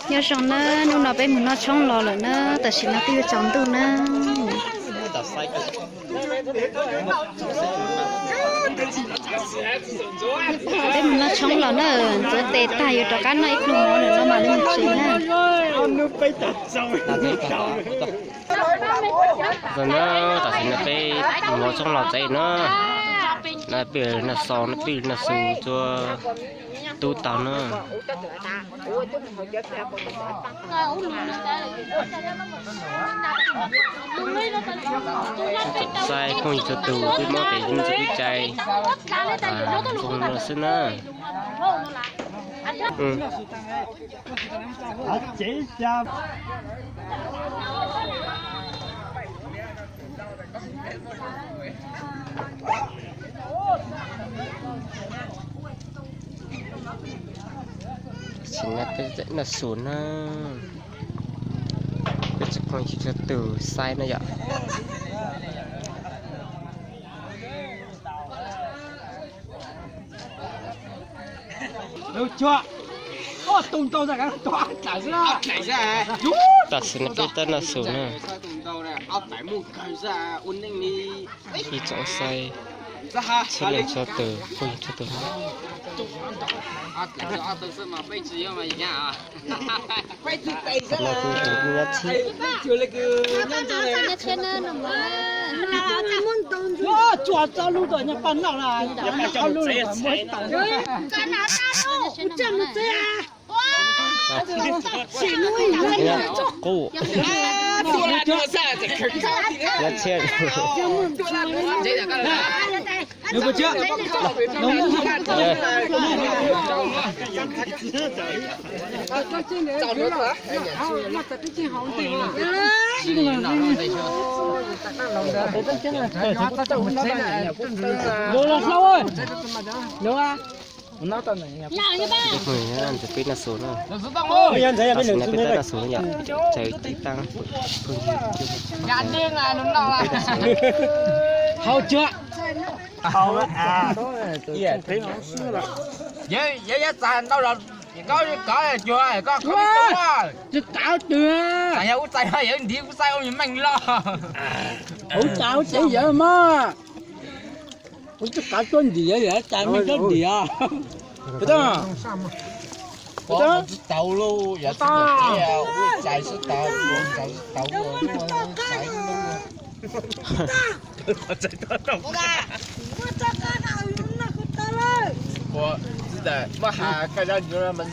Nyob zoo na, hnub no peb mus noj tshoob los lawm na, tam sim no twb yuav tsaus ntuj na. Peb mus noj tshoob los na, ntxuav tes tag yuav rov qab noj ib pluag mov lawm no mam li mus tsev na. Tam sim no peb mus noj tshoob los tsev na. Peb noj xo, peb noj xu, tub tau na. Tsoom saib phooj ywg txhua tus, peb muab pem YouTube txhua tus cai zoo no xwb na. Tam sim no peb tseem noj su na, peb tsoom phooj ywg txhua tus saib na yom. Tam sim no peb tab noj su na. Ib tsoom saib txhua leej txhua tus, phooj ywg txhua tus. Tam no kuj yog hnub thib qub. Peb noj su na, tam sim no peb tab noj su na yom, tsaws tib tag phooj ywg. Hau tsuag. Yog, yog txav ntau los koj kov cuag koj kho tsis tau twg. Txav yog ub txav yog ntiv ub txav ub meej loj. Ub txav ub tsev yawg mas. Ub tsis qav tuaj ntim yawg yawg txav meej tuaj ntim os. Tsis tau lub yog txav sib tau, txav sib tau. Ua, tsis tas muab has koj zaj ntsuav mas